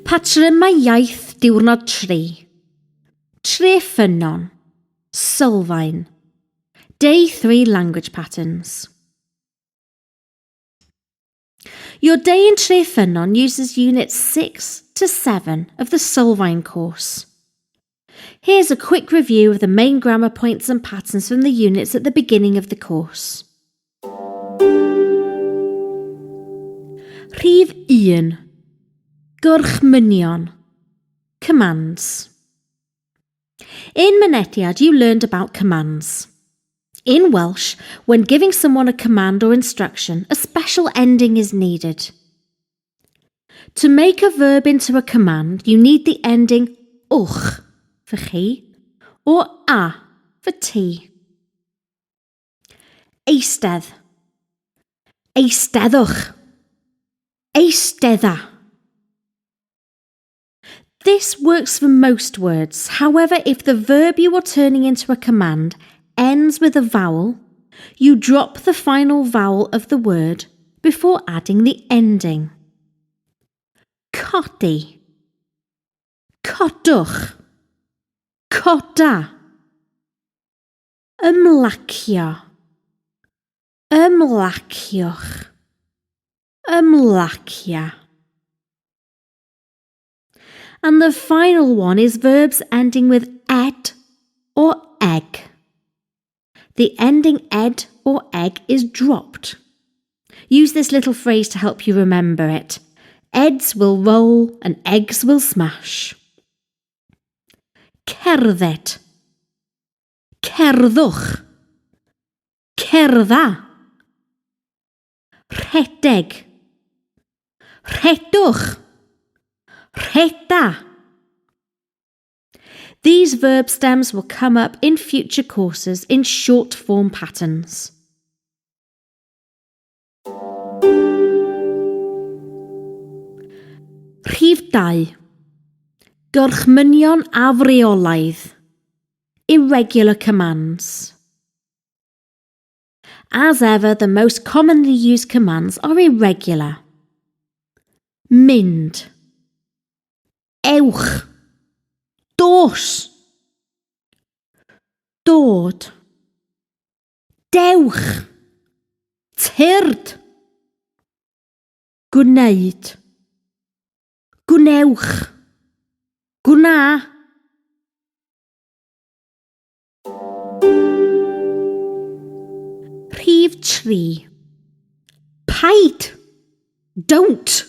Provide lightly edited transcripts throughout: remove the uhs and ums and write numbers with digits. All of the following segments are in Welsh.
Patrymau iaith diwrnod 3. Treffynnon. Sylfaen. Day 3 language patterns. Your day in Treffynnon uses units 6 to 7 of the Sylfaen course. Here's a quick review of the main grammar points and patterns from the units at the beginning of the course. Rhif 1. Gorchmynion. Commands. In Mynediad, you learned about commands. In Welsh, when giving someone a command or instruction, a special ending is needed. To make a verb into a command, you need the ending wch for chi or a for ti. Eistedd. Eisteddwch. Eistedda. This works for most words. However, if the verb you are turning into a command ends with a vowel, you drop the final vowel of the word before adding the ending. Codi. Codwch. Coda. Ymlacio. Ymlaciwch. Ymlacia. And the final one is verbs ending with ed or egg. The ending ed or egg is dropped. Use this little phrase to help you remember it. Eds will roll and eggs will smash. Cerdded. Cerddwch. Cerdda. Rhedeg. Rhedwch. Rheda. These verb stems will come up in future courses in short form patterns. Rhif 2. Gorchmynion afreolaidd. Irregular commands. As ever, the most commonly used commands are irregular. Mynd. Ewch. Dos. Dod. Dewch. Tyrd. Gwneud. Gwnewch. Gwna. Rhif 3. Paid. Don't.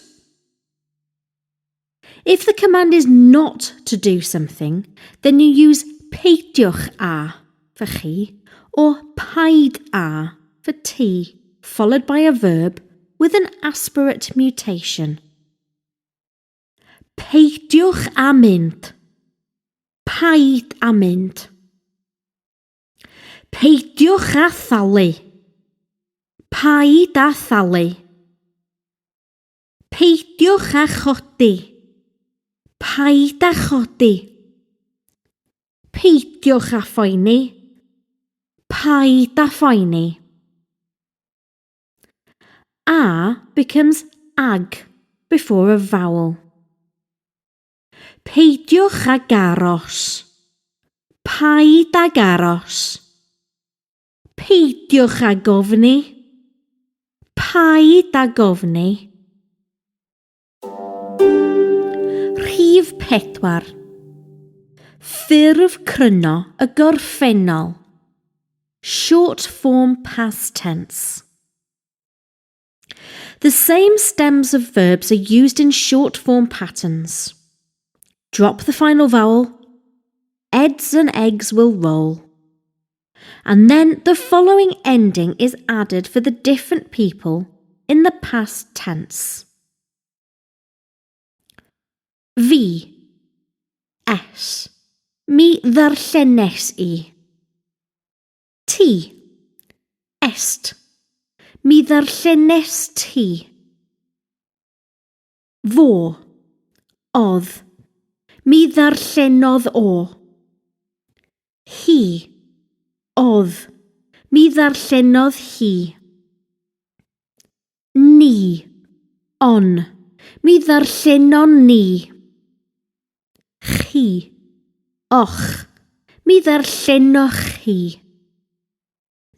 If the command is not to do something, then you use peidiwch â for chi or paid â for ti, followed by a verb with an aspirate mutation. Peidiwch â mynd. Paid â mynd. Peidiwch â thalu. Paid â thalu. Peidiwch â chodi. Paid â chodi. Peidiwch â phoeni. Paid â phoeni. A becomes ag before a vowel. Peidiwch ag aros. Paid ag aros. Peidiwch ag ofni. Paid ag ofni. Rhif 4. Ffurf cryno y gorffennol. Short form past tense. The same stems of verbs are used in short form patterns. Drop the final vowel. Eds and eggs will roll. And then the following ending is added for the different people in the past tense. V S. Mi ddarllenes i. Ti. Est. Mi ddarllenes ti. Fo. Odd. Mi ddarllenodd o. Hi. Odd. Mi ddarllenodd hi. Ni. On. Mi ddarllenon ni. Chi. Och. Mi ddarllenoch chi.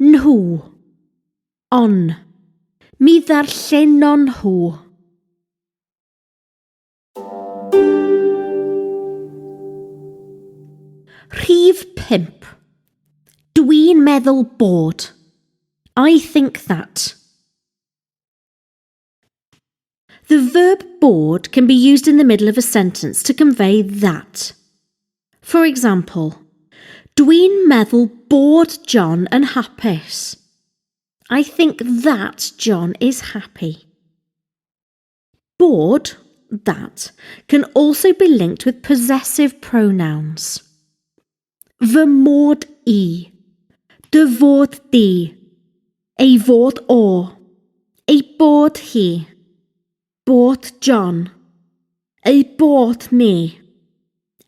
Nhw. On. Mi ddarllenon nhw. Rhif 5. Dwi'n meddwl bod. I think that. The verb bod can be used in the middle of a sentence to convey that. For example, Dwi'n meddwl bod John yn hapus. I think that John is happy. Bod, that, can also be linked with possessive pronouns. Fy mod i. Dy fod di. Ei fod o. Ei bod hi. Bod John. Ei bod ni.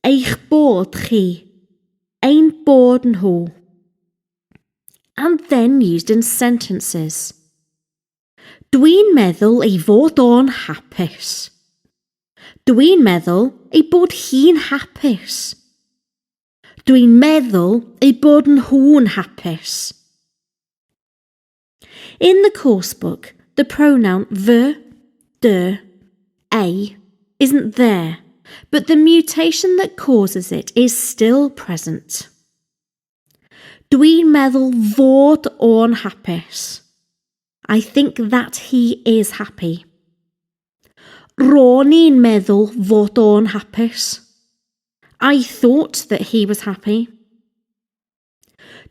Eich bod chi. Ein bod nhw. And then used in sentences. Dwi'n meddwl ei fod o'n hapus. Dwi'n meddwl ei bod hi'n hapus. Dwi'n meddwl eu bod nhw'n hapus. In the course book, the pronoun fy, dy, ei isn't there, but the mutation that causes it is still present. Dwi'n meddwl fod o'n hapus. I think that he is happy. Ro'n i'n meddwl fod o'n hapus. I thought that he was happy.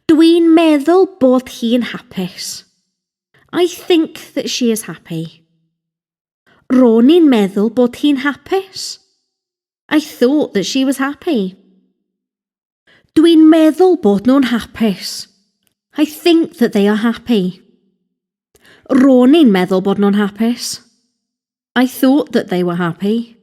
Dwi'n meddwl bod hi'n hapus. I think that she is happy. Ro'n i'n meddwl bod hi'n hapus. I thought that she was happy. Dwi'n meddwl bod nhw'n hapus. I think that they are happy. Ro'n i'n meddwl bod nhw'n hapus. I thought that they were happy.